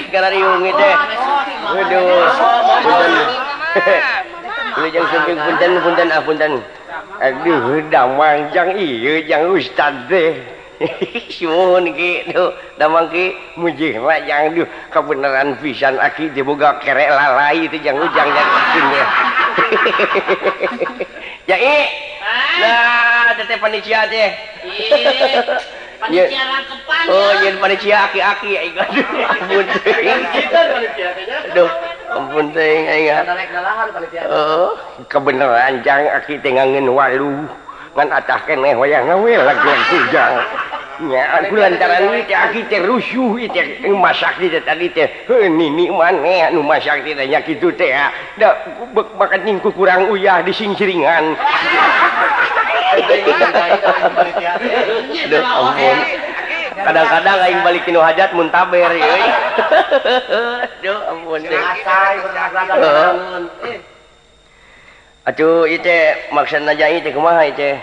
Geus ngarariung teh. Aduh. Punten. Wilujeng sumping punten punten ah punten. Aduh damang jang ieu jang ustad teh. Suhun ki duh damang ki mujih mah jang duh kabeneran pisan aki teh boga kerek lalai teh jang ujang jang teh. Ya i. Nah, teteh panitia teh. Panitia rangkepan. Oh, nyeun panitia aki-aki aing aduh ampun teuing. Aduh, ampun teuing aing. Oh, kebeneran jang aki teh ngangeun walu. Ngan atah keneh wayahna we lagi jang. Nya aku lantaran ieu teh aki teh rusuh ieu teh masak teh tadi teh. Heuh nini maneh anu masak teh nya kitu teh. Da bakat ning kurang uyah disingsiringan. Aduh ampun. Kadang-kadang aing balik tinu hajat muntaber euy. Aduh ampun teh. Atuh ieu teh maksudna jai teh kumaha ieu teh?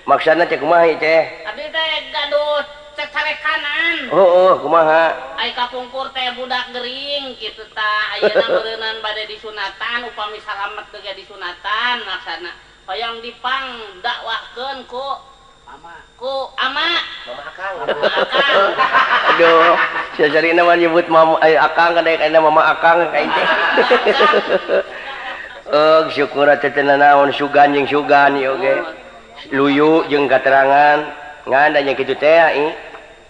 Maksudna teh kumaha ieu teh? Abdi teh gaduh cacarekanan. Heueuh kumaha? Ai kapungkur teh budak gering kitu tah ayeuna meureunnan bade disunatan upami salamet teh disunatan maksudna. Hoyong dipang dakwahkeun ku ama. Ku ama. Mama akang. Aduh, sasarina mah nyebut mama akang kadang-kadang mama akang ka teh. Syukur teh teu nanaon sugan jeung sugan ieu oge. Luyu jeung katerangan ngan da nya kitu teh ih.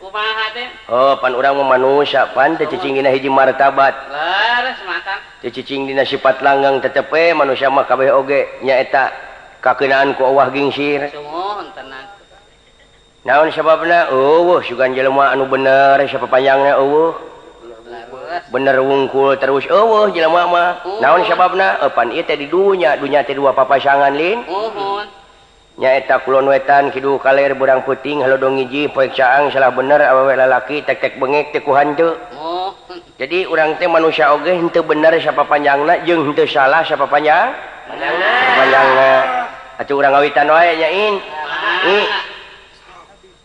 Kumaha teh? Oh, pan urang mah manusia pan teh cicing dina hiji martabat. Leres makan. Teh cicing dina sifat langgang tetep we manusia mah kabeh oge nyaeta kakeunaan ku Allah gingsir. Sumuhun tenang. Naon sababna? Eueuh sugan jelema anu bener sapapanjangna eueuh. Bener wungkul terus eueuh jelema mah. Naon sababna? Pan ieu teh di dunya, dunya teh dua papasangan lin. Muhun. Nyaeta kulon wetan kidul kaler beurang peuting halodong hiji poek caang salah bener awewe lalaki tek-tek bengek teh ku hanteu. Jadi urang teh manusia oge henteu bener sapapanjangna jeung henteu salah sapapanjang. Panjangna. Atuh urang ngawitan wae nya in.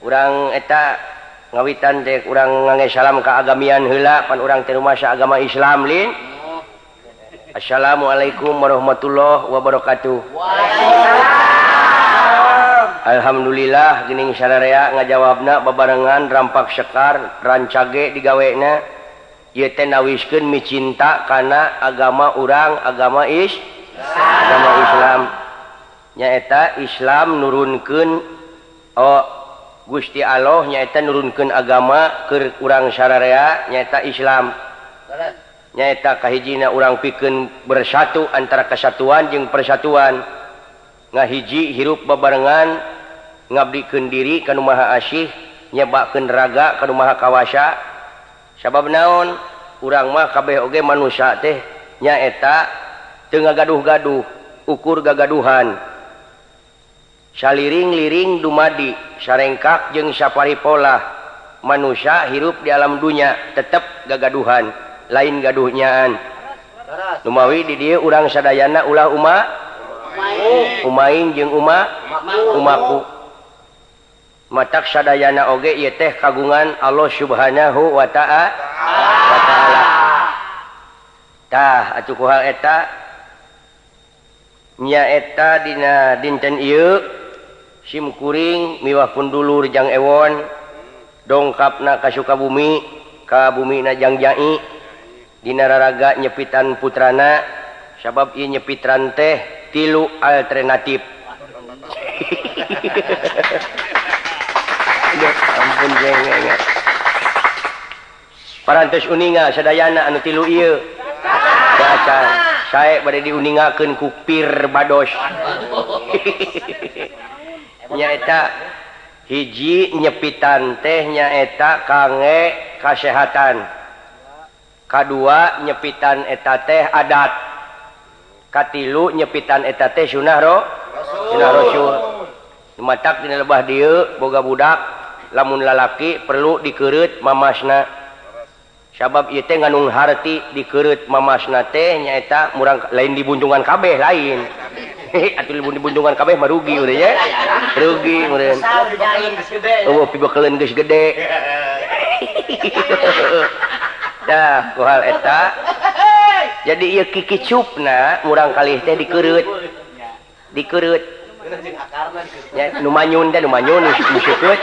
Urang eta ngawitan teh urang ngangge salam kaagamian heula pan urang teh rumasa agama Islam lin. Assalamualaikum warahmatullahi wabarakatuh. Waalaikumsalam. Alhamdulillah geuning sararea ngajawabna babarengan rampak sekar rancage digawena ieu teh nawiskeun micinta kana agama urang agama agama Islam nyaeta Islam nurunkeun oh Gusti Allah nyaeta nurunkeun agama keur urang sararea nyaeta Islam nyaeta kahijina urang pikeun bersatu antara kesatuan jeung persatuan ngahiji hirup babarengan ngabdikeun diri ka nu Maha Asih nyebakeun raga ka nu Maha Kawasa sabab naon urang mah kabeh oge manusia teh nyaeta teu ngagaduh-gaduh ukur gagaduhan saliring-liring dumadi sarengkak jeung saparipolah manusia hirup di alam dunya tetep gagaduhan lain gaduhnyaan lumawi di dieu urang sadayana ulah umaing jeung umaku matak sadayana oge ieu teh kagungan Allah Subhanahu wa ta'ala. Tah atuh ku hal eta nyaeta dina dinten ieu sim kuring miwah pun dulur jang ewon dongkapna ka Sukabumi ka bumina jang jai dina raraga nyepitan putrana sabab ieu nyepitran teh tilu alternatif. Ampun jeng. Parantos uninga sadayana anu tilu ieu. Baca sae bade diuningakeun ku pir bados. Nyaeta hiji nyepitan teh nyaeta kangge kasehatan. Kadua nyepitan eta teh adat. Katilu nyepitan eta teh sunah sunah rasul. Matak dina lebah dieu boga budak lamun lalaki perlu dikereut mamasna. Sabab ieu teh ngandung harti dikereut mamasna teh nyaeta murang lain dibuntungan kabeh lain. Atuh dibuntungan kabeh mah rugi urang nya. Rugi meureun. Eueuh pibekeleun geus gede. Dah ku hal eta. Jadi ieu kikicupna murang kalih teh dikereut. Dikereut. Ya nu manyun teh nu manyun nu seukeut.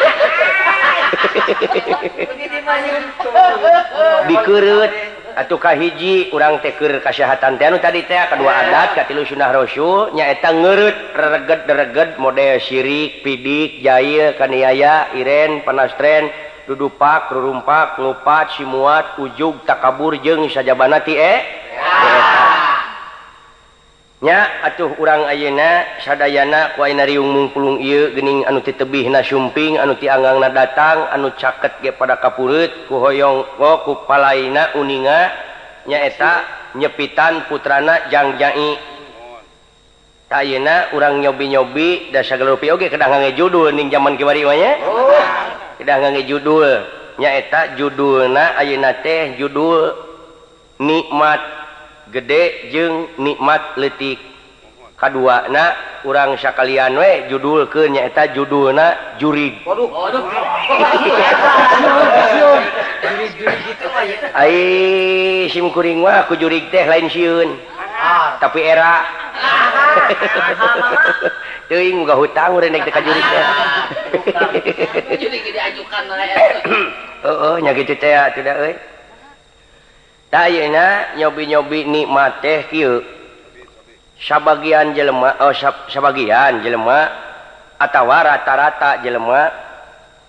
Dikereut atuh kahiji urang teh keur kasehatan teh anu tadi teh kadua adat katilu sunah rasul nyaeta ngeureut rereged-rereged model sirik, pidik, jail, kaniaya, iren, panastren, dudupak, rurumpak, ngupat, simuat, ujug, takabur jeung sajabana ti nya atuh urang ayeuna sadayana ku ayeuna riung mungpulung ieu geuning anu ti tebihna sumping anu ti anggangna datang anu caket ge pada kapureut ku hoyong ku palaina uninga nyaeta nyepitan putrana Jangjai. Ta ayeuna urang nyobi-nyobi da sagala rupi oge kedah ngangge judul ning jaman kiwari mah nya. Kedah ngangge judul nyaeta judulna ayeuna teh judul nikmat gede jeung nikmat leutik. Kaduana urang sakalian we judulkeun nyaeta judulna jurig. Waduh. Ai sim kuring mah ku jurig teh lain sieun. Tapi era. Teuing boga hutang urang teh ka jurig teh. Jurig diajukan we. Heeh nya kitu teh atuh da euy. Tah ayeuna nyobi-nyobi nikmat teh kieu. Sabagian jelema sabagian jelema atawa rata-rata jelema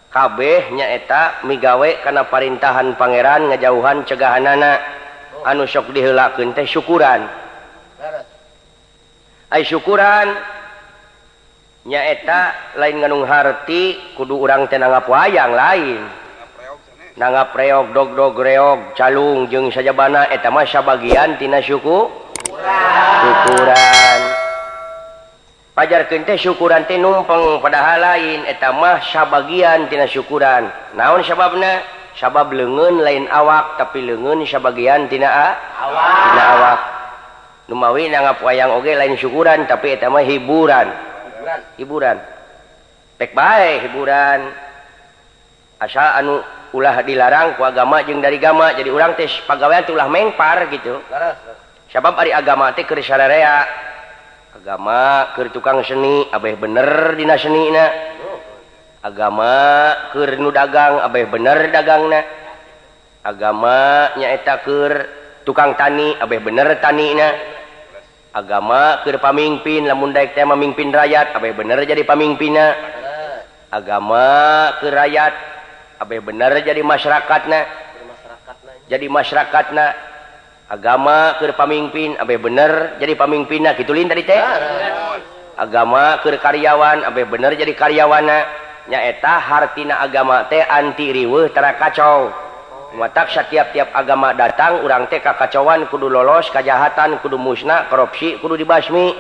kabeh nyaeta migawe kana parintahan pangeran ngajauhan cegahanana anu sok diheulakeun teh syukuran. Ai syukuran nyaeta lain nganung harti kudu urang teh nanggap wayang lain. Nanggap reog dog-dog reog calung jeung sajabana eta mah sabagian tina syukuran. Pajarkeun teh syukuran teh numpeng padahal lain eta mah sabagian tina syukuran. Naon sababna? Sabab leungeun lain awak tapi leungeun sabagian tina awak. Tina awak. Nu mawi nanggap wayang oge lain syukuran tapi eta mah hiburan. Hiburan. Pek bae hiburan. Asal anu ulah dilarang ku agama jeung dari agama jadi urang teh pagawean teh ulah mengpar gitu. Sabab ari agama teh keur sararea. Agama keur tukang seni abeh bener dina senina. Agama keur nu dagang abeh bener dagangna. Agama nyaeta keur tukang tani abeh bener tanina. Agama keur pamingpin lamun daek teh mamimpin rakyat abeh bener jadi pamingpinna. Agama keur rakyat abeh bener jadi masyarakatna. Jadi masyarakatna. Agama keur pamingpin abeh bener jadi pamingpinna kitu lin tadi teh. Agama keur karyawan abeh bener jadi karyawanna. Nyaeta hartina agama teh anti riweuh tara kacau. Matak satiap-tiap agama datang urang teh kakacauan kudu lolos, kajahatan kudu musnah, korupsi kudu dibasmi.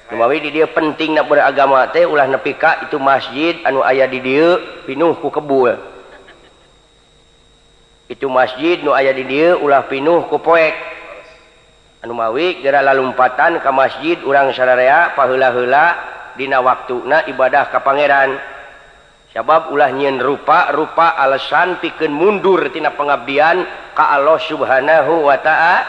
Numawi di dieu pentingna beragama teh ulah nepi ka itu masjid anu aya di dieu pinuh ku kebul. Itu masjid nu aya di dieu ulah pinuh ku poek. Anu mawi geura lalumpatan ka masjid urang sararea paheula-heula dina waktuna ibadah ka pangeran. Sabab ulah nyieun rupa-rupa alasan pikeun mundur tina pengabdian ka Allah Subhanahu wa ta'ala.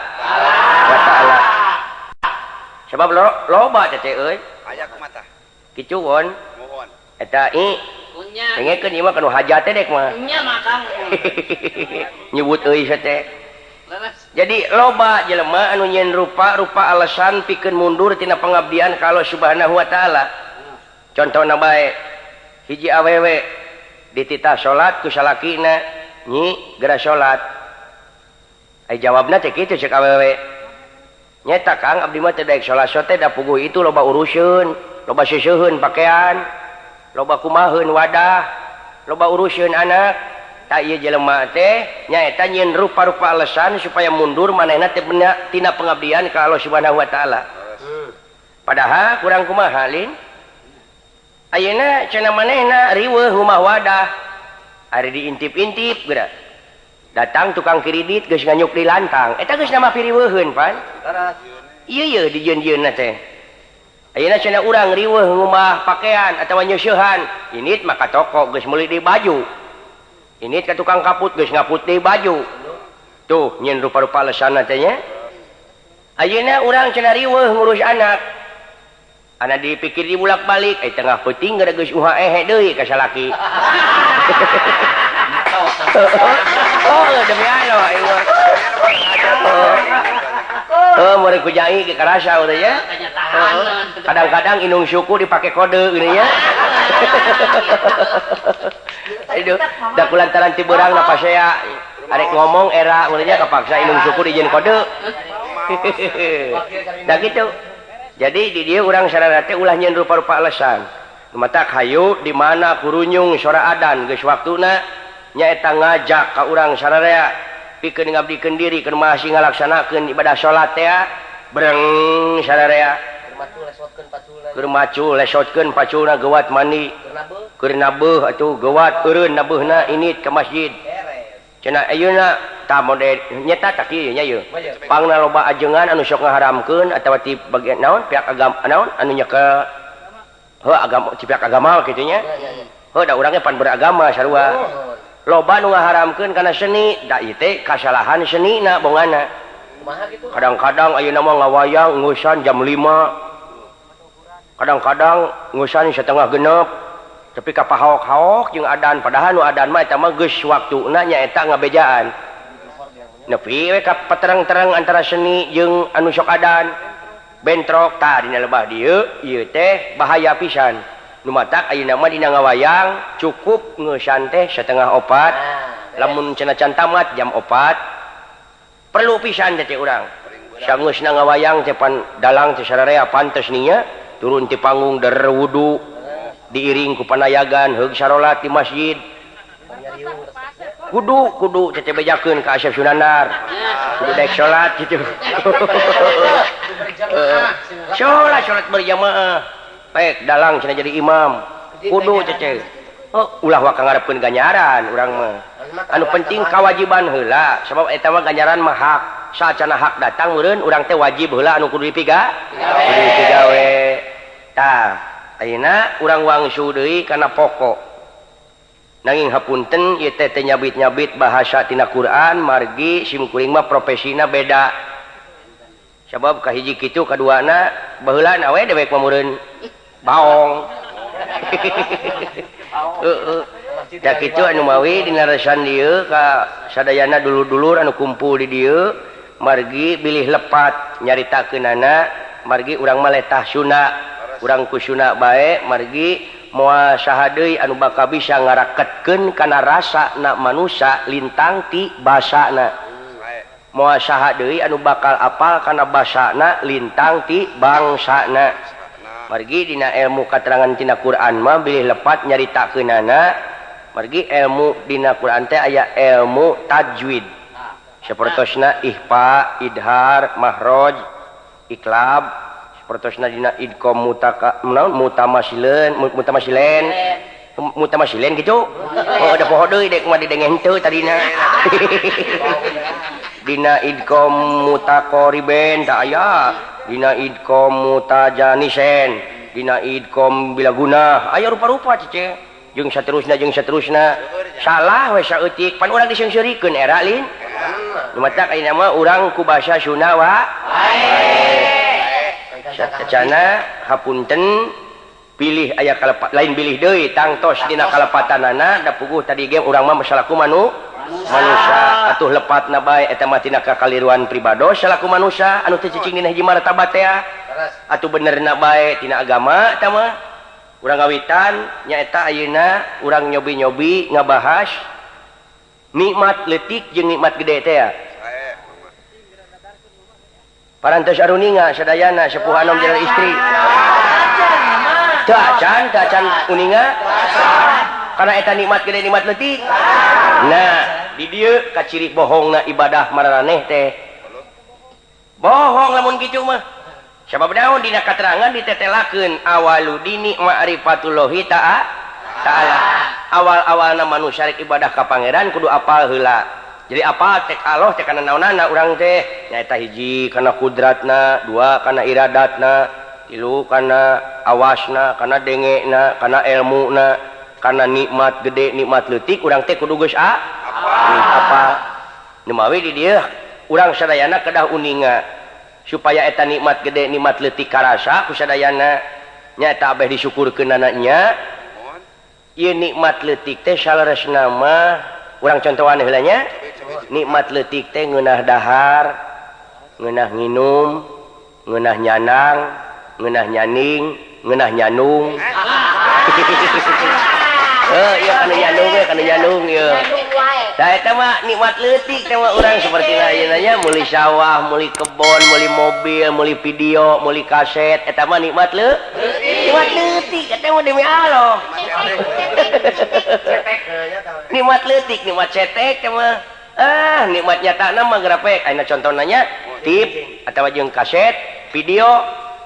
Sabab loba teh euy. Aya kumaha? Kitu won. Mohon. Eta i dengekeun ieu mah kanu hajat teh dek mah. Nya mah Kang. Nyebut euy teh. Jadi loba jelema anu nyieun rupa-rupa alasan pikeun mundur tina pengabdian ka Allah Subhanahu wa ta'ala. Contona bae hiji awewe dititah salat ku salakina nyi geura salat. Ai jawabna teh kitu cek awewe. Nyeta Kang abdi mah teu daek salat teh da puguh itu loba uruseun, loba seuseuheun pakaian, loba kumaheun wadah, loba uruseun anak. Ta ieu jelema teh nyaeta nyieun rupa-rupa alasan supaya mundur manehna teh tina pengabdian ka Allah Subhanahu wa ta'ala. Padahal kurang kumaha lin? Ayeuna cenah manehna riweuh rumah wadah. Ari diintip-intip geura. Datang tukang kredit geus nganyuk di lantang. Eta geus nama piriweuheun pan. Ieu yeuh dijieun-jieunna teh. Ayeuna cenah urang riweuh ngumah pakaian atawa nyeusehan. Init mah ka toko geus meuli deui baju. Init ka tukang kaput geus ngaput deui baju. Tuh nyen rupa-rupa alasanna teh nya. Ayeuna urang cenah riweuh ngurus anak. Anak dipikir dibulak-balik, tengah peuting gara geus uha ehe deui ka salaki. Oh, demi Allah ieu mah. Oh, mere ku jai ge karasa urang nya. Kadang-kadang inung suku dipake kode geuning nya. Aduh, da kulantaran ti beurang na pasea arek ngomong era urang nya kapaksa inung suku dijieun kode. Da kitu. Jadi di dieu urang sarana teh ulah nyieun rupa-rupa alasan. Matak hayu di mana kurunyung sora adan geus waktuna nyaeta ngajak ka urang sararea pikeun ngabdikeun diri keur masih ngalaksanakeun ibadah salat teh breng sararea. Keur macul lesotkeun paculna geuwat mandi. Keur nabeuh atuh geuwat eureun nabeuhna init ka masjid. Cenah ayeuna tah mode nyeta tah kieu nya ieu. Pangna loba ajengan anu sok ngaharamkeun atawa ti bagian naon pihak agama naon anu nyekel heuh agama ti pihak agama kitu nya. Heuh da urang ge pan beragama sarua. Loba nu ngaharamkeun kana seni da ieu teh kasalahan senina bongana. Kadang-kadang ayeuna mah ngawayang ngusan jam 5. Kadang-kadang ngusan setengah genep. Tapi ka pahaok-haok jeung adan padahal nu adan mah eta mah geus waktuna nyaeta ngabejaan. Nepi we ka paterang-terang antara seni jeung anu sok adan. Bentrok tah dina lebah dieu ieu teh bahaya pisan. Nu matak ayeuna mah dina ngawayang cukup ngeusan teh setengah opat. Lamun cenah can tamat jam 4. Perlu pisan teh urang. Sangeusna ngawayang teh pan dalang teh sararea pantes ninya turun ti panggung der wudu. Diiring ku panayagan heug sarolat di masjid. Kudu kudu teh bejakeun ka Asep Sunandar. Kudu daek salat kitu. Salat salat berjamaah. Baik dalang cenah jadi imam. Kudu teh. Oh, ulah waka ngarepkeun ganjaran urang mah. Anu penting kawajiban heula, sabab eta mah ganjaran mah hak. Saacana hak datang meureun urang teh wajib heula anu kudu dipiga. Kudu dipigawe. Tah, ayeuna urang wangsu deui kana pokok. Nanging hapunten ieu teh teu nyabit-nyabit bahasa tina Quran margi simkuring mah profesina beda. Sabab kahiji kitu kaduana baheulana we dewek mah meureun baong. Heeh. Da kitu anu mawi dina resan dieu ka sadayana dulur-dulur anu kumpul di dieu margi bilih lepat nyaritakeunana margi urang mah letah Sunda. Urang ku Sunda bae margi moal saha deui anu bakal bisa ngaraketkeun kana rasana manusa lintang ti basana. Moal saha deui anu bakal apal kana basana lintang ti bangsana. Margi dina ilmu katerangan tina Quran mah bilih lepat nyaritakeunana margi ilmu dina Quran teh aya ilmu tajwid. Sapertosna ihfa, idhar, mahraj, iklab, sapertosna dina idgham mutaka naon mutamasilen mutamasilen mutamasilen kitu. Oh da poho deui dek mah didenge henteu tadina. Dina idgham mutaqariben tah aya, dina idgham mutajanisen, dina idgham bila guna, aya rupa-rupa cece. Jeung saterusna jeung saterusna. Salah we saeutik pan urang diseungseurikeun era lin. Nu matak ayeuna mah urang ku basa Sunda wa. Satacana hapunten pilih aya kalepat lain bilih deui tangtos dina kalepatanana da puguh tadi ge urang mah salaku manusia atuh lepatna bae eta mah tina kakaliruan pribados salaku manusia anu teu cicing dina hiji martabat teh atuh benerna bae tina agama eta mah urang ngawitan nyaeta ayeuna urang nyobi-nyobi ngabahas nikmat leutik jeung nikmat gede teh. Parantos aruninga sadayana sepuh anom jeung istri. Teu acan, teu acan uninga. Karena eta nikmat gede nikmat leutik. Nah, di dieu kaciri bohongna ibadah maraneh teh. Bohong lamun kitu mah. Sabab naon dina katerangan ditetelakeun awalu dini ma'rifatullahi ta'ala. Awal-awalna manusia rek ibadah ka pangeran kudu apal heula. Jadi apa tek Allah teh kana naonana urang teh nyaeta hiji kana kudratna, dua kana iradatna, tilu kana awasna, kana dengena, kana elmuna, kana nikmat gede nikmat leutik urang teh kudu geus apa. Nu mawi di dieu urang sadayana kedah uninga supaya eta nikmat gede nikmat leutik karasa ku sadayana nyaeta abeh disyukurkeunana nya. Ieu nikmat leutik teh saleresna mah urang contohan heula nya. Nikmat leutik teh ngeunah dahar, ngeunah nginum, ngeunah nyanang, ngeunah nyaning, ngeunah nyanung. Iya kana nyanung we, kana nyanung ieu. Tah eta mah nikmat leutik teh mah urang saperti ayeuna nya meuli sawah, meuli kebon, meuli mobil, meuli video, meuli kaset, eta mah nikmat leutik. Nikmat leutik eta mah demi Allah. Nikmat leutik, nikmat cetek teh mah. Ah, nikmat nyatana mah gerapek. Ayeuna contona nya tip atawa jeung kaset, video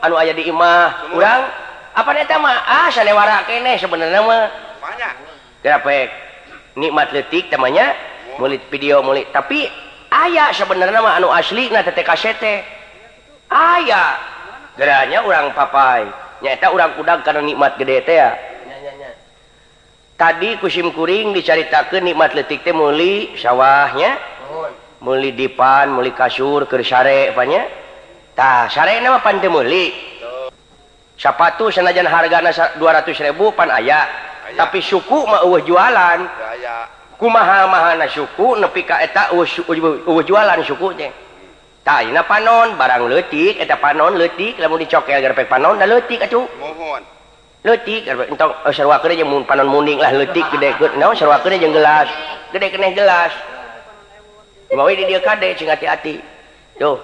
anu aya di imah urang apa eta mah ah sanewara keneh sebenarnya mah. Gerapek nikmat leutik tamanya meuli video meuli tapi aya sebenarnya mah anu asli na teh kaset teh aya geranya urang papai nyaeta urang kudag kana nikmat gede teh ya. Tadi kusim kuring dicaritakeun nikmat leutik teh meuli sawahnya meuli dipan meuli kasur keur sare apanya tah sarena mah pan teu meuli sapatu sanajan hargana 200.000 pan aya. Tapi suku mah eueuh jualan. Kumaha mahana suku nepi ka eta eueuh jualan suku teh. Tah ayeuna panon barang leutik eta panon leutik lamun dicokel garpek panon da leutik atuh. Mohon. Leutik entong sarua-keun jeung panon muning lah leutik gede naon sarua-keun jeung gelas. Gede keneh gelas. Mawi di dieu kade cing hati-hati. Tuh.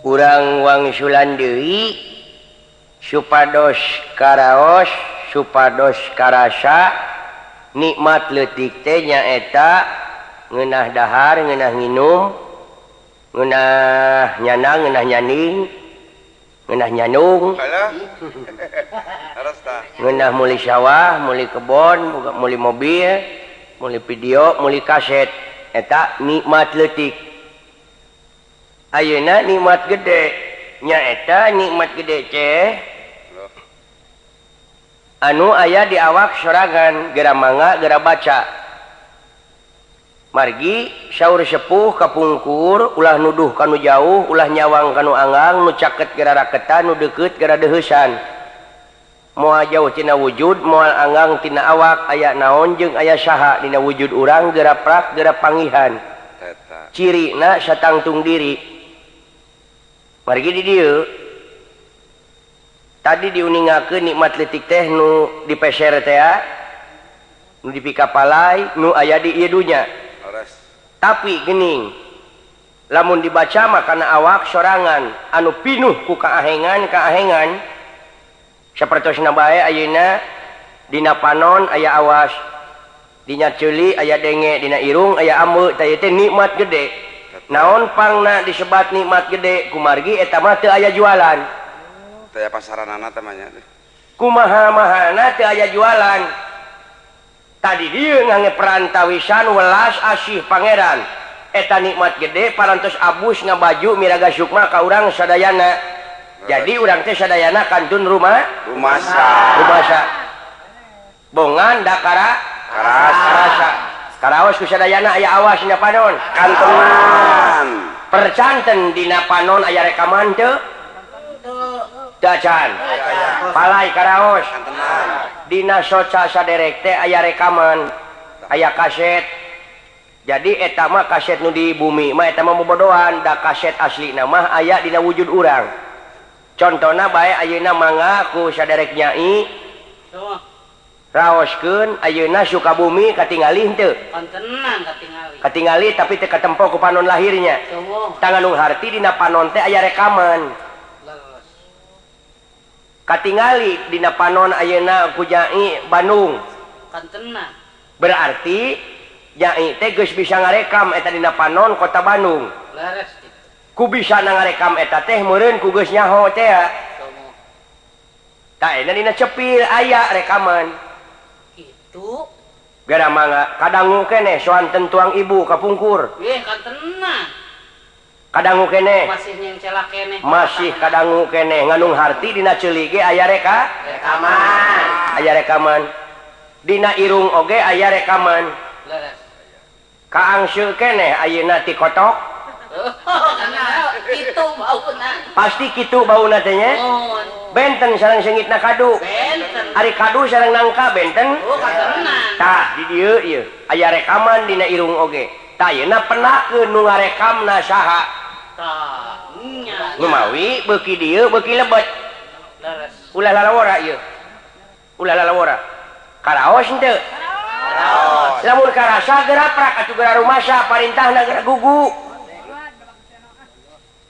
Urang wangsulan deui supados karaos supados karasa nikmat leutik teh nyaeta ngeunah dahar ngeunah nginum ngeunah nyanang ngeunah nyaning ngeunah nyanung ngeunah meuli sawah meuli kebon meuli mobil meuli video meuli kaset eta nikmat leutik. Ayeuna nikmat gede nyaeta nikmat gede teh anu aya di awak sorangan geura mangga geura baca margi saur sepuh kapungkur ulah nuduh kanu jauh ulah nyawang kanu anggang nu caket geura raketan nu deukeut geura deuheusan moal jauh tina wujud moal anggang tina awak aya naon jeung aya saha dina wujud urang geura prak geura pangihan cirina satangtung diri. Margi di dieu tadi diuningakeun nikmat leutik teh nu dipeser teh nu dipikapalai nu aya di ieu dunya. Tapi geuning lamun dibaca mah kana awak sorangan anu pinuh ku kaahengan-kaahengan sapertosna bae ayeuna dina panon aya awas dina ceuli aya denge dina irung aya ameu tah ieu teh nikmat gede. Naon pangna disebat nikmat gede kumargi eta mah teu aya jualan. Teu aya pasaranana teh mah nya. Kumaha mahana teu aya jualan. Tadi dieu ngangge perantawisan welas asih pangeran. Eta nikmat gede parantos abus ngabaju miraga sukma ka urang sadayana. Jadi urang teh sadayana kantun rumah rumasa. Rumasa. Bongan dakara karasa. Karaos ku sadayana aya awas dina panon. Kantenan. Percanten dina panon aya rekaman teu? Teu acan. Palai karaos. Dina soca saderek teh aya rekaman, aya kaset. Jadi eta mah kaset nu di bumi mah eta mah bobodohan, da kaset aslina mah aya dina wujud urang. Contona bae ayeuna mangga ku saderek nyai. Raoskeun ayeuna Sukabumi katingali henteu? Kontenan katingali. Katingali tapi teu katempo ku panon lahirnya. Tanganung harti dina panon teh aya rekaman. Katingali dina panon ayeuna ku Nyai Bandung. Kontenan. Berarti Nyai teh geus bisa ngarekam eta dina panon kota Bandung. Leres. Ku bisa ngarekam eta teh meureun ku geus nyaho teh ya. Tah ayeuna dina cepil aya rekaman. Kitu. Gara mangga kadangu keneh soanten tuang ibu kapungkur. Ih, kantenan. Kadangu keneh. Masih nyengcelak keneh. Masih kadangu keneh nganung harti dina ceuli ge aya rekaman. Aya rekaman. Dina irung oge aya rekaman. Leres. Kaangseul keneh ayeuna ti kotok. Kitu bauna. Pasti kitu bauna teh nya. Benten sareng seungitna kadu. Benten. Ari kadu sareng nangka benten. Oh, katerenan. Tah di dieu ieu aya rekaman dina irung oge. Tah ayeuna penakeun nu ngarekamna saha. Tah, nya. Numawi beuki dieu beuki lebet. Leres. Ulah lalawora ieu. Ulah lalawora. Karaos henteu? Karaos. Lamun karasa geura prak atuh geura rumasa parintahna geura gugu.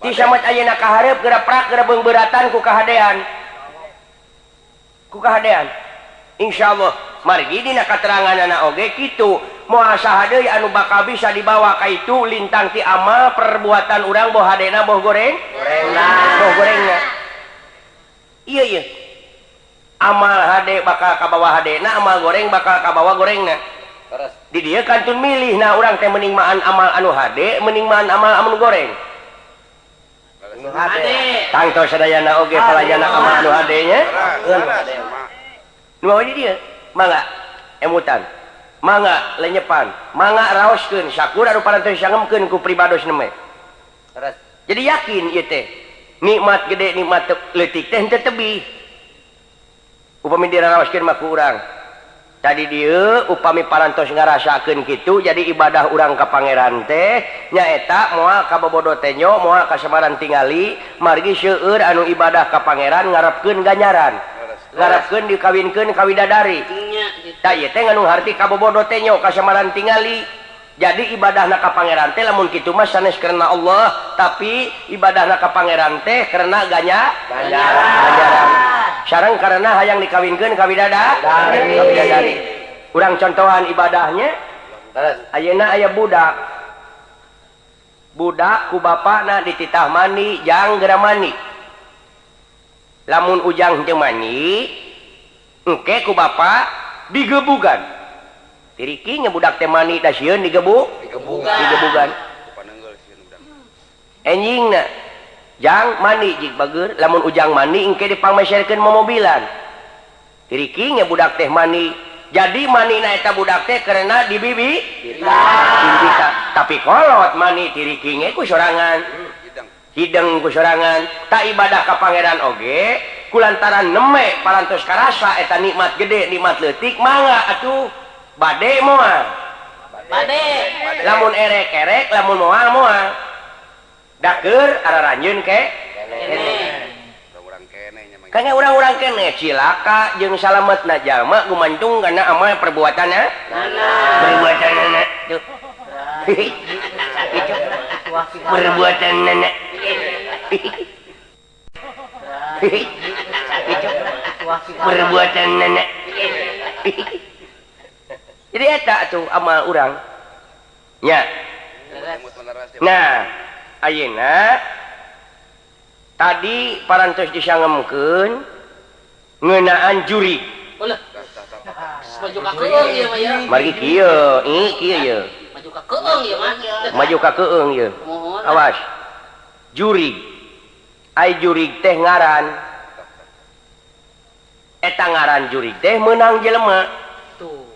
Ti samet ayeuna ka hareup geura prak geura beungbeuratan ku kahadean. Ku kahadean. Insyaallah margi dina kateranganana oge kitu. Moal saha deui anu bakal bisa dibawa ka itu lintang ti amal perbuatan urang boh hadena boh goreng. Gorengna. Boh gorengna. Ieu ieu. Amal hade bakal kabawa hadena, amal goreng bakal kabawa gorengna. Di dieu kantun milih nah urang teh mending maan amal anu hade, mending maan amal anu goreng. Hade. Tangtos sadayana oge palajana amal anu hade nya. Nu di dieu mangga emutan. Mangga lenyepan, mangga raoskeun sakur anu parantos sangemkeun ku pribados neme. Jadi yakin ieu teh nikmat gede nikmat leutik teh henteu tebih. Upami diraoskeun mah ku urang. Tadi dieu upami parantos ngarasakeun kitu jadi ibadah urang ka pangeran teh nyaeta moal kabobodo tenyo moal kasamaran tingali margi seueur anu ibadah ka pangeran ngarepkeun ganjaran. Ngarepkeun dikawinkeun ka widadari. Tah ieu teh nganu harti kabobodo tenyo kasamaran tingali. Jadi ibadahna ka pangeran teh lamun kitu mah sanes karena Allah, tapi ibadahna ka pangeran teh karena ganjaran. Sareng karena hayang dikawinkeun ka widadari. Ka widadari. Urang contohan ibadahnya ayeuna aya budak. Budak ku bapakna dititah mandi jang geura mandi. Lamun ujang henteu mandi, engke ku bapak digebugan. Tiriki nya budak teh mandi da sieun digebugan. Digebugan. Enjingna jang mandi jig bager, lamun ujang mandi engke dipangmeserkeun momobilan. Tiriki nya budak teh mandi. Jadi mandina eta budak teh karena dibibi dibibita. Tapi kolot mandi tiriki ge ku sorangan. Hideng ku sorangan. Tak ibadah ka pangeran oge kulantaran neme parantos karasa eta nikmat gede nikmat leutik mangga atuh bade moal. Bade. Lamun erek-erek lamun moal moal. Daker araranjeun ke kene. Urang-urang kene cilaka jeung salametna jalma gumantung kana amal perbuatanna. Perbuatanna tuh. Itu perbuatanna. Itu perbuatanna. Jadi eta atuh amal urang. Nya. Nah, ayeuna tadi parantos disangemkeun ngeunaan juri. Ulah. Maju ka keung ieu mah ya. Margi kieu, kieu ieu. Maju ka keung ieu mah. Maju ka keung ieu. Awas. Jurig. Ai jurig teh ngaran. Eta ngaran jurig teh meunang jelema. Tuh.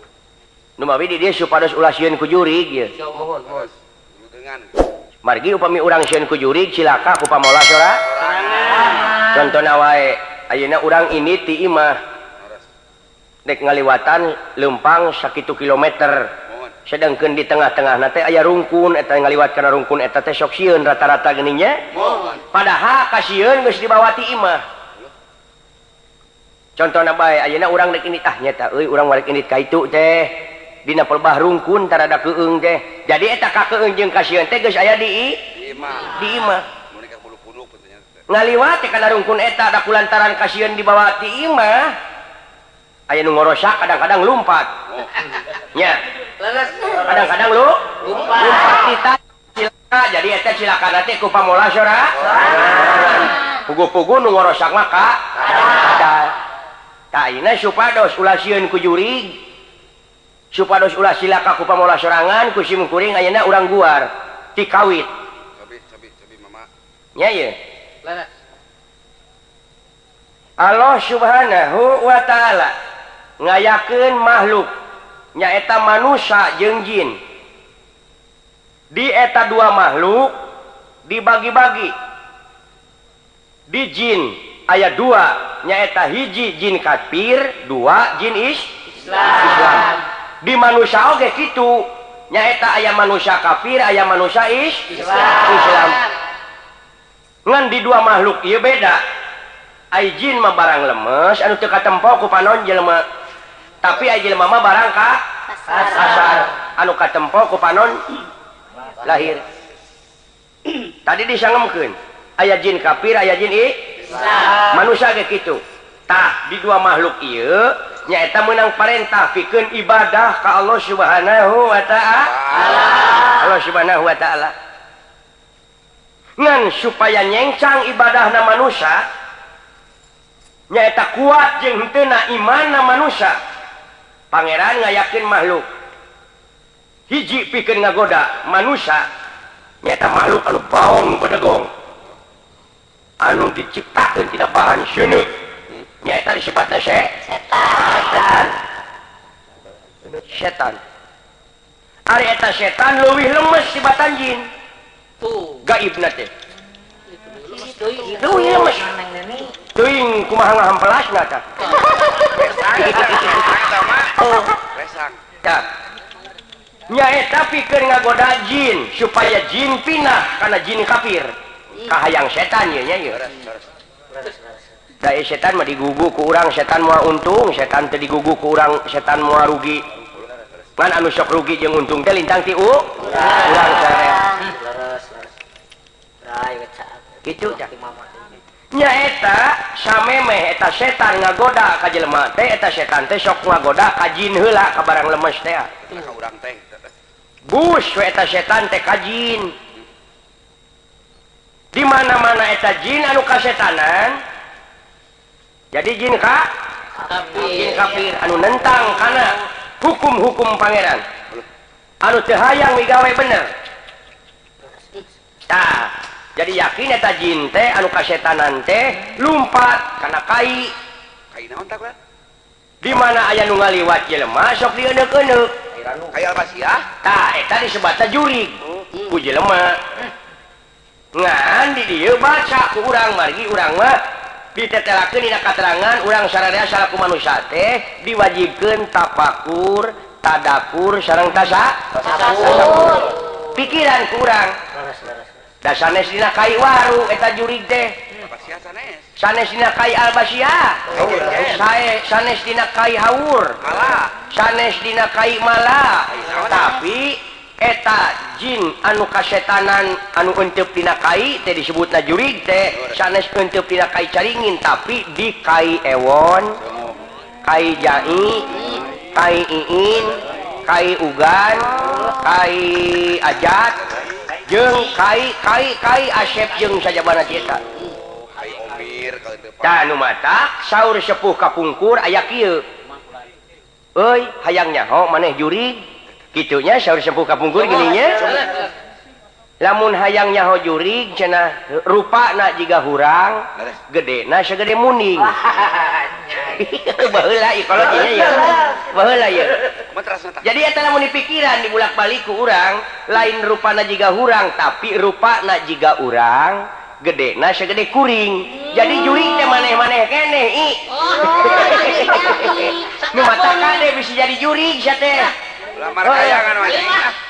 Nu mawi di dieu supados ulah sieun ku jurig ieu. Mohon, mohon. Margi upami urang sieun ku jurig cilaka ku pamola sora. Contona wae ayeuna urang ini ti imah. Dek ngaliwatan leumpang sakitu kilometer. Sedangkeun di tengah-tengahna teh aya rungkun eta ngaliwat kana rungkun eta teh sok sieun rata-rata geuning nya. Padahal kasieun geus dibawa ti imah. Contona bae ayeuna urang dek indit ah nyata euy urang warek indit ka itu teh. Dina pelbah rungkun tarada keung teh. Jadi eta ka keung jeung kasieun teh geus aya di imah. Di imah. Ngaliwat teh kana rungkun eta da kulantaran kasieun dibawa ti imah. Aya nu ngorosak kadang-kadang lumpat. Nya. Kadang-kadang lu lumpat. Lumpat cilaka. Jadi eta cilakana teh ku pamola sora. Pugu-pugu nu ngorosak mah ka kadal. Tah ayeuna supados ulah sieun ku jurig. Supados ulah silaka ku pamola sorangan ku sim kuring ayeuna urang guar ti kawit. Nya ye. Allah Subhanahu wa ta'ala ngayakeun makhluk nyaeta manusia jeung jin. Di eta dua makhluk dibagi-bagi. Di jin aya dua nyaeta hiji jin kafir, dua jin Islam. Di manusia oge kitu nyaeta aya manusia kafir, aya manusia Islam. Ngan di dua makhluk ieu beda. Ai jin mah barang lemes anu teu katempo ku panon jelema. Tapi ai jelema mah barang ka kasar anu katempo ku panon lahir. Tadi disangemkeun aya jin kafir, aya jin Islam. Manusia ge kitu. Tah di dua makhluk ieu nyaeta meunang parentah pikeun ibadah ka Allah Subhanahu wa ta'ala. Allah Subhanahu wa ta'ala. Ngan supaya nyengcang ibadahna manusia nyaeta kuat jeung henteu na imanna manusia. Pangeran ngayakeun makhluk hiji pikeun ngagoda manusia nyaeta makhluk anu baong bedegong anu diciptakeun tina bahan seuneu nyaeta disebutna setan. Setan ari eta setan leuwih lemes tibatan jin. Tuh gaibna teh leuwih lemes. Teuing kumaha ngahampelasna tah. Oh, tah. Nyaeta pikeun ngagoda jin supaya jin pindah kana jin kafir. Kahayang setan ye nya ye. Da setan mah digugu ku urang setan moal untung, setan teu digugu ku urang setan moal rugi. Ngan anu sok rugi jeung untung teh lintang ti urang sare. Kitu tah. Nyaeta samemeh eta setan ngagoda ka jelema teh eta setan teh sok ngagoda ka jin heula ka barang lemes teh. Ka urang teh. Bus we eta setan teh ka jin. Di mana-mana eta jin anu kasetanan jadi jin ka jin kafir anu nentang kana hukum-hukum pangeran. Anu teu hayang migawe bener. Tah, jadi yakin eta jin teh anu kasetanan teh lumpat kana kai. Kai naon tah kula? Di mana aya nu ngaliwat jelema sok dieuneuk-euneuk. Kai Albasiah? Tah, eta disebutna jurig ku jelema. Ngan di dieu baca ku urang margi urang mah ditetelakeun dina katerangan urang sararea salaku manusia teh diwajibkeun tapakur, tadakur sareng tasakur. Pikiran ku urang. Da sanes dina kai waru eta jurig teh. Sanes dina kai Albasiah. Sanes dina kai haur. Sanes dina kai mala. Tapi eta jin anu kasetanan anu eunteup dina kai teh disebutna jurig teh. Sanes eunteup dina kai caringin tapi di kai ewon, kai jai, kai iin, kai ugan, kai ajat, jeung kai kai kai asep jeung sajabana eta. Tah nu matak saur sepuh kapungkur aya kieu. Euy, hayang nyaho maneh jurig. Kitunya saur sepuh kapungkur gini nya. Lamun hayang nyaho jurig cenah rupana jiga hurang, gedena sagede muning. Baheula ieu kolot nya ya. Baheula ieu. Jadi eta lamun dipikiran dibulak-balik ku urang, lain rupana jiga hurang tapi rupana jiga urang, gedena sagede kuring. Jadi jurig teh maneh-maneh keneh i. Nu mata kade bisa jadi jurig sia teh. Ulah marakayangan wae.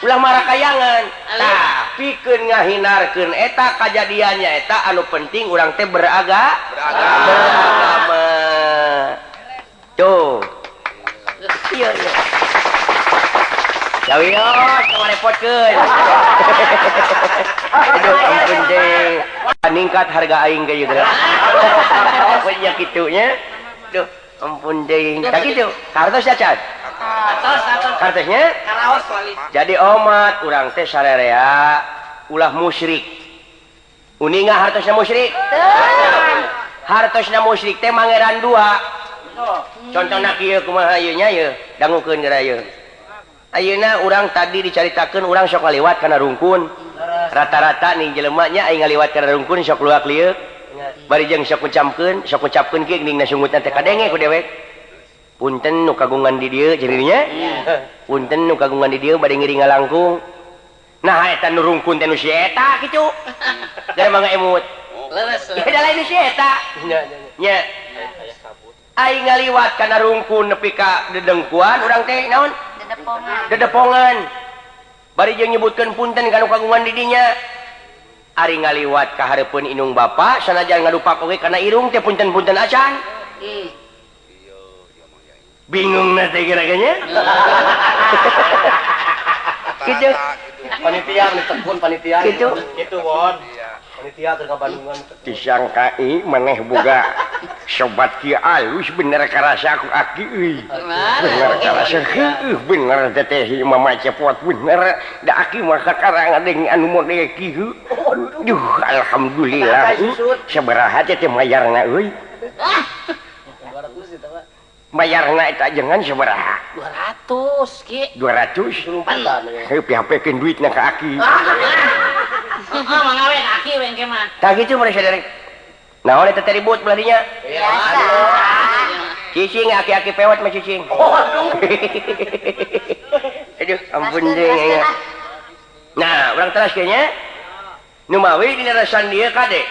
Ulah marakayangan. Tah, pikeun ngahinarkeun eta kajadiannya eta anu penting urang teh beragama. Tuh. Iya iya. Sawios tong ngarepotkeun. Aduh ampun deui. Ningkat harga aing ge ieu geura. Ampun nya kitu nya. Duh, ampun deui. Tah kitu. Kartos acan. Kartosnya? Jadi omat urang teh sarerea ulah musyrik. Uninga hartosna musyrik? Hartosna musyrik teh mangeran dua. Contohna kieu kumaha ieu nya ieu, dangukeun geura ieu. Ayeuna urang tadi dicaritakeun urang sok ngaliwat kana rungkun. Rata-rata nih jelema nya aing ngaliwat kana rungkun sok luak lieuk. Bari jeung sok ngucapkeun kieu geuning sungutna teh kadenge ku dewek. Punten nu kagungan di dieu jadinya. Punten nu kagungan di dieu bade ngiring ngalangkung. Nah eta nu rungkun teh nu si eta kitu. Gara mangga emut. Leres. Beda lain nu si eta. Nya. Aing ngaliwat kana rungkun nepi ka dedengkuan urang teh naon? Dedepongan. Dedepongan. Bari jeung nyebutkeun punten ka nu kagungan di dinya. Ari ngaliwat ka hareupeun indung bapa sanajan ngadupak oge kana irung teh punten-punten acan. Bingung na teh kira-kiranya. Kitu panitia tekun panitia. Kitu. Kitu won. Panitia keur ka Bandungan. Disangkai maneh boga sobat kieu alus bener karasa ku aki euy. Bener karasa heueuh bener teh Mama Cepot bener da aki mah kakarang ngadeng anu model kieu. Duh alhamdulillah. Sabaraha teh mayarna euy? Bayarna eta jangan sabaraha? 200 ki. 200. Heuh pihapekeun duitna ka aki. Heeh mangga we ka aki we engke mah. Tah kitu mah saderek. Naon eta teh ribut belah dinya? Biasa. Cicing aki-aki pewat mah cicing. Oh, aduh. Aduh, ampun deui. Nah, urang teras nya. Nu mawi dina rasan dieu kade.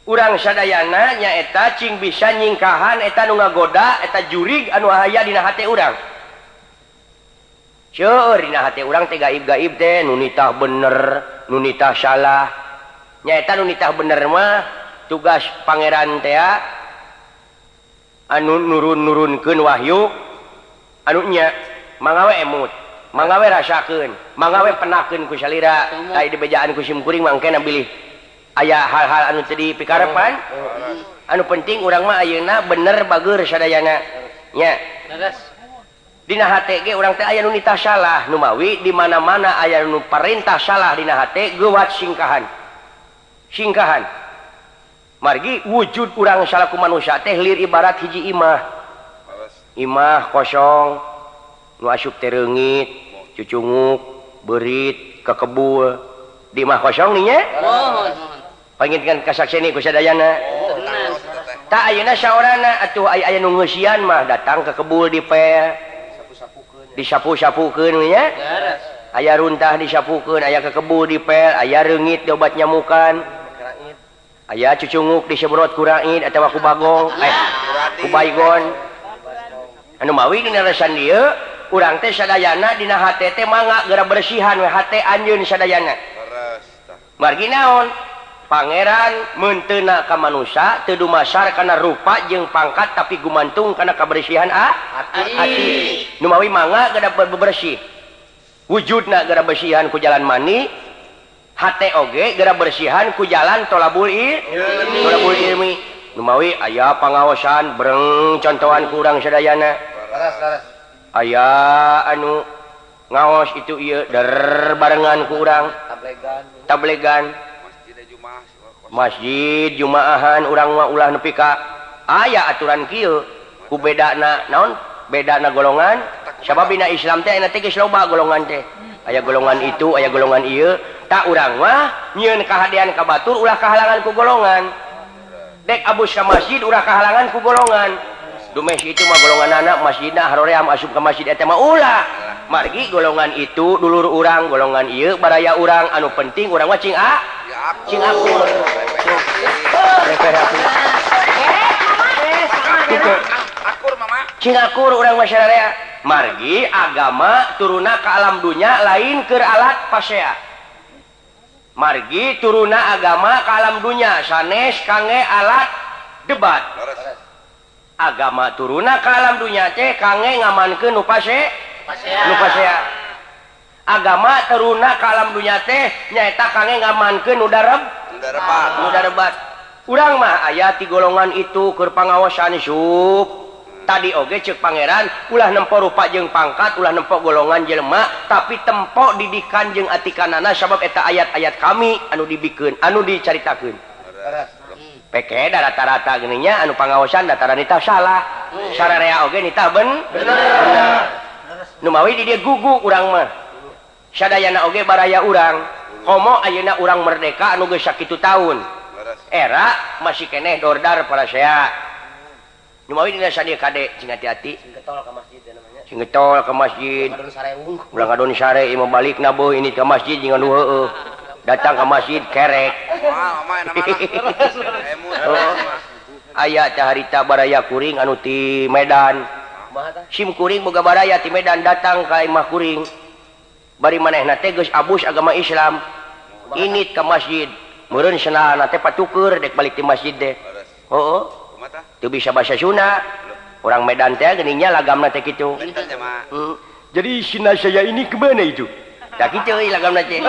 Urang sadayana nyaeta cing bisa nyingkahan eta nu ngagoda eta jurig anu aya dina hate urang. Seueur dina hate urang teh gaib-gaib teh nu nitah bener, nu nitah salah. Nyaeta nu nitah bener mah tugas pangeran teh anu nurun-nurunkeun wahyu anu nya mangga we emut, mangga we rasakeun, mangga we penakeun ku salira, ai dibejaan ku sim kuring mangkena bilih aya hal-hal anu teu dipikarepan. Anu penting urang mah ayeuna bener bager sadayana nya. Dina hate ge urang teh aya nu nitah salah, nu mawi di mana-mana aya nu parentah salah dina hate geuwat singkahan. Singkahan. Margi wujud urang salaku manusia teh lir ibarat hiji imah. Imah kosong nu asup teh reungit, cucunguk, beurit, kekebul. Di imah kosong nih nya? Panginten kasakseni ku sadayana. Tak ayeuna saorana atuh aya nu ngeusian mah datang ke kebul dipel. Disapu-sapukeun nya. Aya runtah disapukeun, aya kekebul dipel, aya reungit diobat nyamukan. Aya cucunguk disemprot ku raid atawa ku bagong, ku baygon. Anu mawi dina resan dieu urang teh sadayana dina hate teh mangga geura bersihan we hate anjeun sadayana. Margi naon? Pangeran meunteuna ka manusa teu dumasar kana rupa jeung pangkat tapi gumantung kana kabersihan hati. Nu mawi mangga geura bebersih. Wujudna geura bersihan ku jalan mani, hate oge geura bersihan ku jalan tolabul ilmi. Tolabul ilmi. Nu mawi aya pangaosan breng contohan ku urang sadayana. Aya anu ngaos itu ieu der barengan ku urang. Tablegan. Masjid Jumaahan urang mah ulah nepi ka aya aturan kieu ku bedana naon bedana golongan sabab dina Islam teh ayeuna teh geus loba golongan teh aya golongan itu aya golongan ieu tak urang mah nyieun kahadean ka batur ulah kahalangan ku golongan dek abus ka masjid ulah kahalangan ku golongan dumes itu mah golongan anak masjidna haroream asup ka masjid eta mah ulah margi golongan itu dulur urang golongan ieu baraya urang anu penting urang mah cing cing akur. Akur mama. Cing akur urang masyarakat. Margi agama turuna ka alam dunya lain keur alat pasea. Margi turuna agama ka alam dunya sanes kangge alat debat. Agama turuna ka alam dunya teh kangge ngamankeun nu pasea. Nu pasea. Agama teruna ka alam dunya teh nyaeta kangge ngamankeun nu darebat. Urang mah aya ti golongan itu keur pangaosan sup. Tadi oge ceuk pangeran ulah nempo rupa jeung pangkat, ulah nempo golongan jelema, tapi tempo didikan jeung atikanana sabab eta ayat-ayat kami anu dibikeun, anu dicaritakeun. Peke da rata-rata geuning nya anu pangaosan dataran nitah salah. Sararea oge nitah bener. Nu mawi di dieu gugu urang mah. Sadayana oge baraya urang. Komo ayeuna urang merdeka anu geus sakitu taun. Era masih keneh dordar parasea. Nu mawi dina sadieu kade cing hati-hati. Sing getol ka masjid namanya. Sing getol ka masjid. Ulah ngadon sare imah balik na beuh ini ka masjid jeung anu heueuh. Datang ka masjid kerek. Aya teh harita baraya kuring anu ti Medan. Sim kuring boga baraya ti Medan datang ka imah kuring. Bari manehna teh geus abus agama Islam. Init ka masjid. Meureun sendalna teh patuker dek balik ti masjid teh. Heueuh. Teu bisa bahasa Sunda. Orang Medan teh geuningnya lagamna teh kitu. Jadi sina saya ini kemana itu? Tak kitu euy lagamna teh.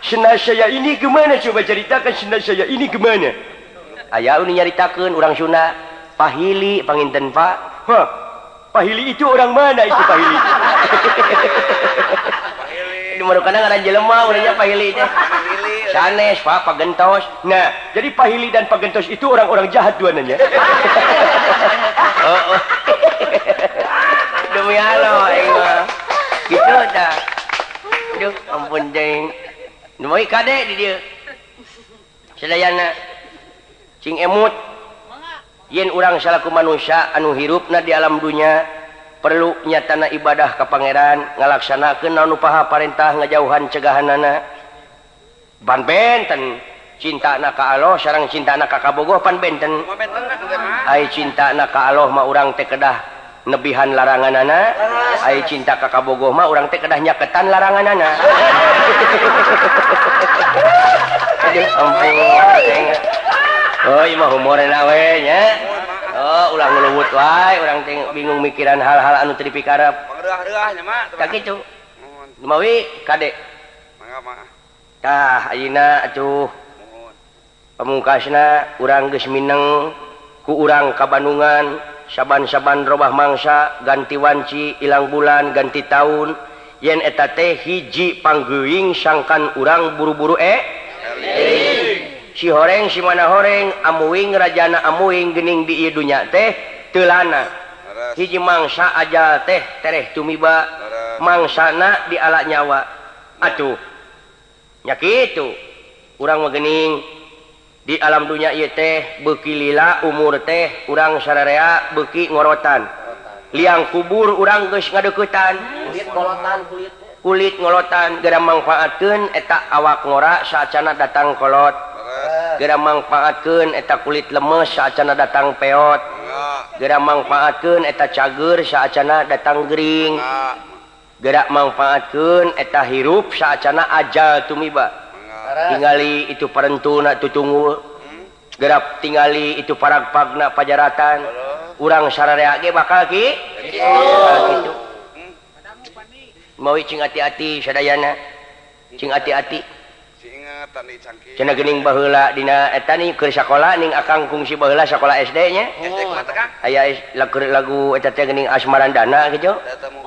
Sina saya ini kemana? Coba ceritakan sina saya ini kemana? Aya nu nyaritakeun urang Sunda, Pahili panginten Pak. Hah. Pahili itu orang mana itu Pahili? Pahili. Di mana ngaran jelema urangnya Pahili teh. Sanes Pak Pagentos. Nah, jadi Pahili dan Pagentos itu orang-orang jahat dua nanya. Oh, oh. Demi Allah aing mah. Kitu tah. Aduh, ampun deing. Nu moy kade di dieu. Sadayana cing emut. Yen urang salaku manusia anu hirupna di alam dunya perlu nyatana ibadah ka pangeran, ngalaksanakeun naon nu paha parentah ngajauhan cegahanana. Pan benten cintana ka Allah sareng cintana ka kabogoh pan benten. Ai cintana ka Allah mah urang teh kedah nebihan laranganana, ai cinta ka kabogoh mah urang teh kedah nyaketan laranganana. Aduh ampun. Oh, ieu mah humorna we nya. Oh, ulah nguluwut wae urang teh bingung mikiran hal-hal anu teu dipikarep. Pangreuah-reuah nya mah. Tah kitu. Mawi kade. Mangga mah. Tah ayeuna atuh pamungkasna urang geus mineng ku urang ka Bandungan saban-saban robah mangsa ganti wanci ilang bulan ganti taun yen eta teh hiji panggeuing sangkan urang buru-buru si horeng si mana horeng amuing rajana amuing geuning di ieu dunya teh teu lana hiji mangsa ajal teh tereh tumiba mangsana di ala nyawa atuh nya kitu urang mah geuning di alam dunya ieu teh beuki lila umur teh urang sararea beuki ngorotan liang kubur urang geus ngadeuketan kulit ngolotan kulit ngolotan geura mangfaatkeun eta awak ngora saacana datang kolot geura mangfaatkeun eta kulit lemes saacana datang peot geura mangfaatkeun eta cager saacana datang gering gerak mangfaatkeun eta hirup saacana ajal tumiba tingali itu parentuna tutungul gerak tingali itu paragpagna pajaratan urang sararea ge bakal ki kitu mawi cing hati-hati sadayana cing hati-hati cenah geuning baheula dina eta nih keur sakola ning akang kungsi baheula sakola SD nya aya lagu eta teh geuning Asmarandana kitu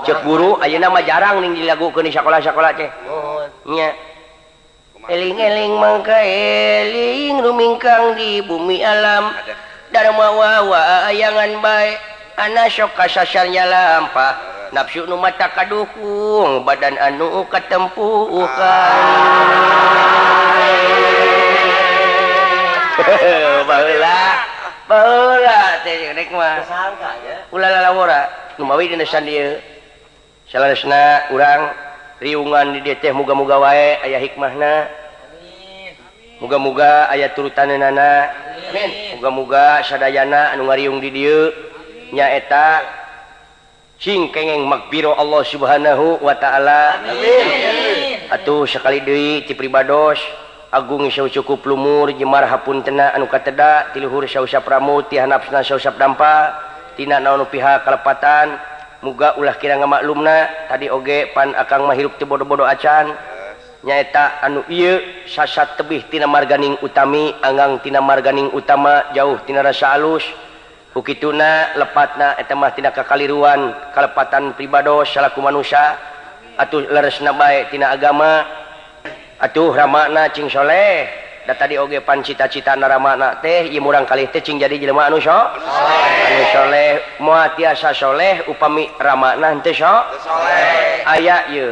ceuk guru ayeuna mah jarang ning dilagukeun di sakola-sakola teh nya eling-eling mangka eling rumingkang di bumi alam dharma wawa ayangan bae ana sok kasasarnya lampah nafsu nu mata kadukung badan anu katempukan. Baheula baheula teh rek mah ulah lalawora nu mawi dina sandieu salaresna urang riungan di dieu teh muga-muga wae aya hikmahna muga-muga aya turutanana amin muga-muga sadayana anu ngariung di dieu nyaeta cing kengeng magbiro Allah Subhanahu wa taala. Amin. Atuh sakali deui ti pribados agung sau cukup lumur jemar hapuntena anu kateda ti luhur sausap rambut ti handapna sausap dampa tina naon pihak kalepatan muga ulah kira ngamaklumna tadi oge pan akang mah hirup teu bodo-bodo acan nyaeta anu ieu sasat tebih tina marganing utami anggang tina marganing utama jauh tina rasa alus hukituna lepatna eta mah tina kakaliruan kalepatan pribados salaku manusia atuh leresna bae tina agama atuh ramana cing soleh da tadi oge pan cita-citana ramana teh ieu murang kalih teh cing jadi jelema anu soleh anu soleh moal tiasa soleh upami ramana henteu soleh aya ieu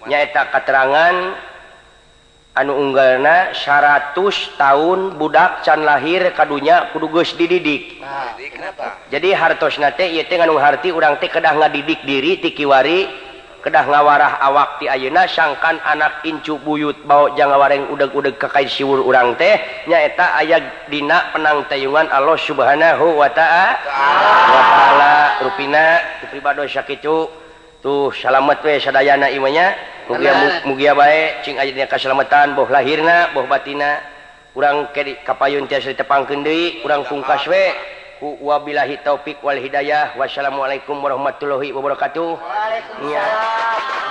Nyaeta katerangan anu unggalna 100 tahun budak can lahir kadunya kudu geus dididik. Jadi hartosna teh ieu teh ngandung harti urang teh kedah ngadidik diri ti kiwari, kedah ngawarah awak ti ayeuna sangkan anak incu buyut bau jang ngawareng udeg-udeg ka kai siwur urang teh nyaeta aya dina penangtayungan Allah Subhanahu wa ta'ala. Rupina pribados sakitu tuh salamet we sadayana imanya. Mugia bae cing aya dina kasalamatan boh lahirna boh batina. Urang kapayun tiasa ditepangkeun deui, urang pungkas we ku wabillahi taufik wal hidayah. Wassalamualaikum warahmatullahi wabarakatuh. Waalaikumsalam.